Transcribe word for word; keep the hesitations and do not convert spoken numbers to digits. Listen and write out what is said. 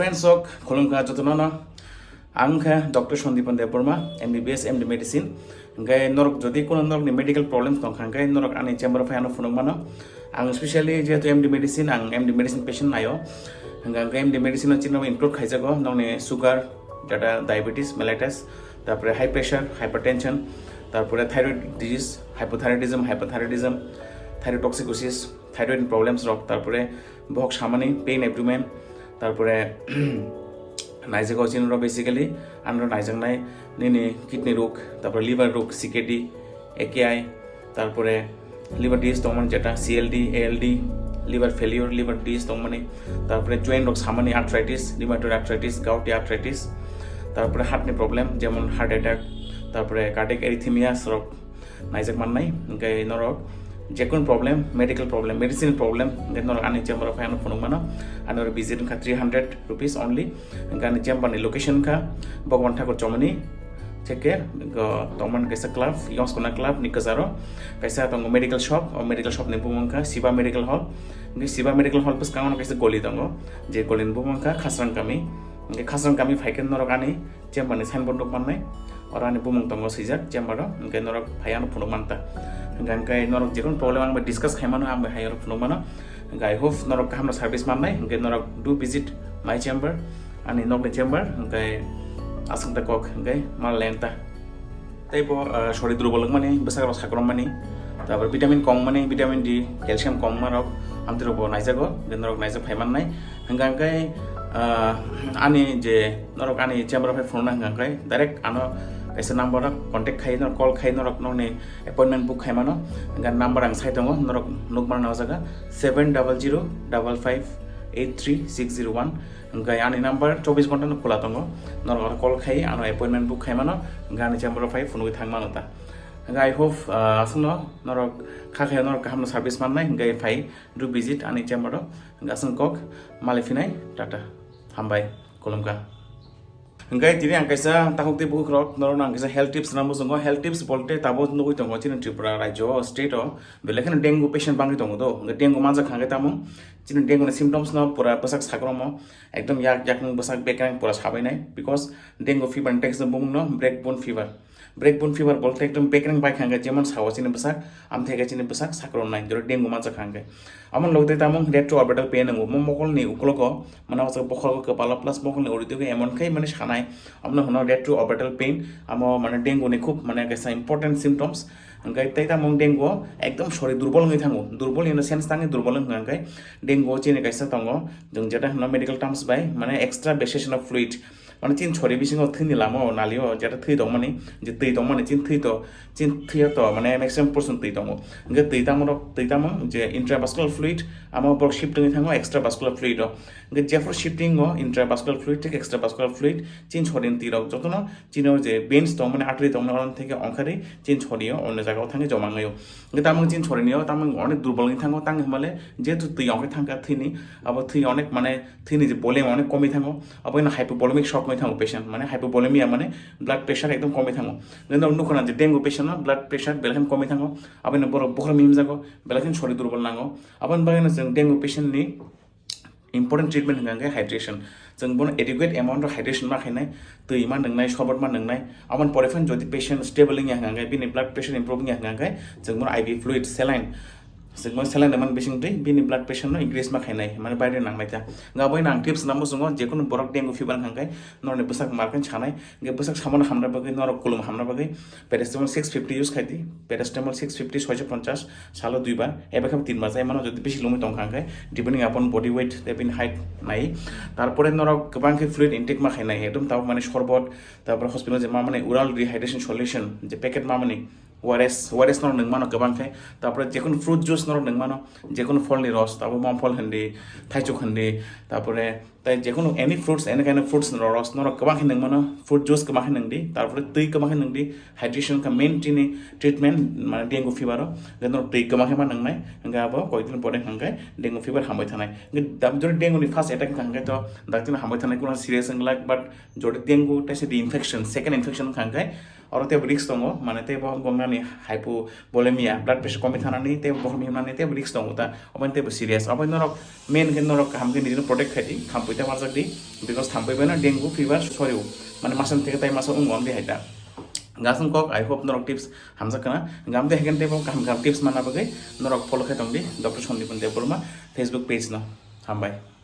Friends rok, khulumkha jotono no. Ang kha Doctor Sandipan Debbarma, M B B S, M D Medicine. Hingke norok jodi kono norokni medical problems tongkha, hingke norok ani chamber o phai ano phunuk mano. Ang specially jehetu M D Medicine, ang M D Medicine patient naio. Hingke ang M D Medicine o chini include khaijago, nokni sugar, jata diabetes mellitus, tarpore high pressure, hypertension, tarpore thyroid disease, hypothyroidism, hyperthyroidism, thyrotoxicosis, thyroid problems rok, tarpore bohok samani pain abdomen, tarpore naijago chini rok basically, ano naijaknai nini kidney rok, tarpore liver rok, C K D, A K I, tarpore liver disease tongmani jeta C L D, A L D, liver failure, liver disease tongmani, tarpore joint rok samani arthritis, rheumatoid arthritis, gouty arthritis, tarpore heart ni problem jemon heart attack, tarpore cardiac arrhythmias rok naijak mannai. Hingke norok jekun problem, medical problem, medicine problem, hingke norok ani chamber o phai ano phunuk mano. Ani oro visit wngkha three hundred rupees only. Hingke ani chamber ni location wngkha Bhagwan Thakur Chomoni, Cheke, go tongmani kaisa club, Yongskuna Club ni kwcharo kaisa tongo medical shop, o medical shop ni bumung wngkha Shiva Medical Hall. Hingke Shiva Medical Hall bwskango kaisa goli tongo, je goli ni bumung wngkha Khasrang Kami. Hingke Khasrang Kami phaikhe norok ani chamber ni signboard nuk mannai, oro ani bumung tongo swijak chamber o, hingke norok phai ano phunuk manta. Hingke, hingke norok jekun problem ang bai discuss khai mano, ang bai hai oro phunuk mano. Hingke I hope norok kaham no service mannai, hingke norok do visit my chamber, ani nokni chamber, hingke aswk ta kok, hingke mal lenta. Tei bo, ah, sori durbol wngmani, bwsarok sakrommani, tarpor vitamin kongmani, vitamin D, calcium kongmarok, amtwirok bo naijago, hingke norok naijak phai mannai. Hingka hingke, ah, ani je norok ani chamber o phai phunukna hingka hingke direct ano kaisa number o contact khai norok call khai norok nokni appointment book khai mano. Hingka number ang sai tongo, norok nuk mano o jaga seven double zero double five eight three six zero one. Hingke ani number chobbish ghonta no khula tongo, norok aro call khai ano appointment book khai mano, hingke ani chamber o phai phunugwi thang mano ta. Hingke I hope, ah, aswkno norok kha khai norok kaham no service mannai, hingke phai do visit ani chamber o. Hingke aswk kok, mali phinai, tata, hambai, khulumkha. Hingke tini ang kaisa takhuk tei bukhuk rok norok ang kaisa health tips na muchungo. Health tips bolte tabo nugwi tongo chini Tripura rajyo o, state o belai kheno dengue patient bangwi tongo do. Hingke dengue manjak hingke tamo chini dengue ni symptoms no pura bwsak sakromo, ekdom yak yak bwsak bekreng pura sabainai, because dengue fever ni text no bumung no breakbone fever. Breakbone fever bolte ekdom bekreng bai khangkhe, jemon sao chini bwsak, amthai khe chini bwsak sakron nai, jora dengue manjak khangkhe. Amon logte tamung retroorbital pain wngo, mo mokolni uklogo, mane o bokhorgo kwpalo plus mokolni uridogo emon khai mane sanai, amno hwno retroorbital pain, amo mane dengue ni khub mane kaisa important symptoms. Hingke tei tamung dengue ekdom sori durbol wngwi thango, durbol in the sense tangwi durbol wngkha hingke dengue chini kaisa tongo, jwng jeta hwno medical terms bai mane extravasation of fluid, mane chini sori bisingo thwini lama o nalio, jeta thwi tongmani, je twi tongmani chini thwi to, chini thwi to mane maximum percent twi tongo. Hingke twi tamo rok, twi tamo je intravascular fluid, amo borok shift wngwi thango extravascular fluid o. Hingke jephru shifting o intravascular fluid thik extravascular fluid, chini sori ni twi rok jotono chini o je veins tongmani, artery tongmani, oro theke ongkhari chini sori o onno jaga o thangwi joma wngwi o. Hingke tamung chini sori ni o tamung onek durbol wngwi thango, tang hinmale jehetu twi ongkhai thangkha thwini, abo thwi onek mane thwini je volume onek komwi thango, abo ino hypovolemic shock wngwi thango patient, mane hypovolemia mane blood pressure ekdom komwi thango. Hingke norok nukho na je dengue patient no blood pressure belai kheno komwi thango, abo ino borok bokhorok mihimjago, belai kheno sori durbol nango. Aboni bagwino chwng dengue patient ni important treatment hwnka hwnkhe hydration. Chwng bono adequate amount of hydration ma khainai, twi ma nwngnai, sorbot ma nwngnai. Aboni pore phano jodi patient stable wngya hwnka hwnkhe, bini blood pressure improve wngya hwnka hwnkhe, chwng bono I V fluid, saline, chwng bono saline rwmani bisingtwi bini blood pressure no increase ma khainai, mane baire nangnai ta. Hwnka abo ino ang tips namo chwngo, jekunu borok dengue fever wngkha hwnkhe norokni bwsak markhe sanai, hwnkhe bwsak samono hamna bagwi, norok kulum hamna bagwi paracetamol six fifty use khai di, paracetamol six fifty, soiso ponchash, salo duibar, eba khe tinbar chai mano, jodi bisi lungwi tongkha hwnkhe, depending upon body weight tei bini height nai. Tarpore norok kwbang khe fluid intake ma khainai, ekdom tabuk mane sorbot, tarpore hospital je ma mane oral rehydration solution, je packet ma mani, O R S, O R S norok nwng mano kwbang khe, tarpore jekunu fruit juice norok nwng mano, jekunu pholni ros, tabuk mom phol hindi, thaichuk hindi, tarpore tai jekunu any fruits, any kind of fruits norok, norok kwbang khe nwng mano, fruit juice kwbang khe nwng di, tarpore twi kwbang khe nwng di, hydration kha main chini treatment, mane dengue fever o, hwnkhe norok twi kwbang khe ma nwngnai, hwnkhe abo koyekdin pore hwnkhe dengue fever hambai thanai. Hwnkhe dam-, jodi dengue ni first attack wngkha hwnkhe to dakti no hambai thanai, kuno serious wngla, but jodi dengue tei se infection, second infection wngkha hwnkhe Oro teibo risk tongo, mane teibo gongnani hypovolemia, blood pressure komwi thanani teibo bohrok himnani teibo risk tongo ta, obo teibo serious. Obo norok main khe norok kaham khe nini protect khai di, thampui ta marjak di, because thampui bai no dengue fever sorio, mane masa theke tai masa wngo amdi hai ta. Gasung kok, I hope norok tips hamjak kana, gamde heken teibo kaham kaham tips manna bagwi norok follow khai tong di Doctor Sandipon Debbarma Facebook page no. Hambai.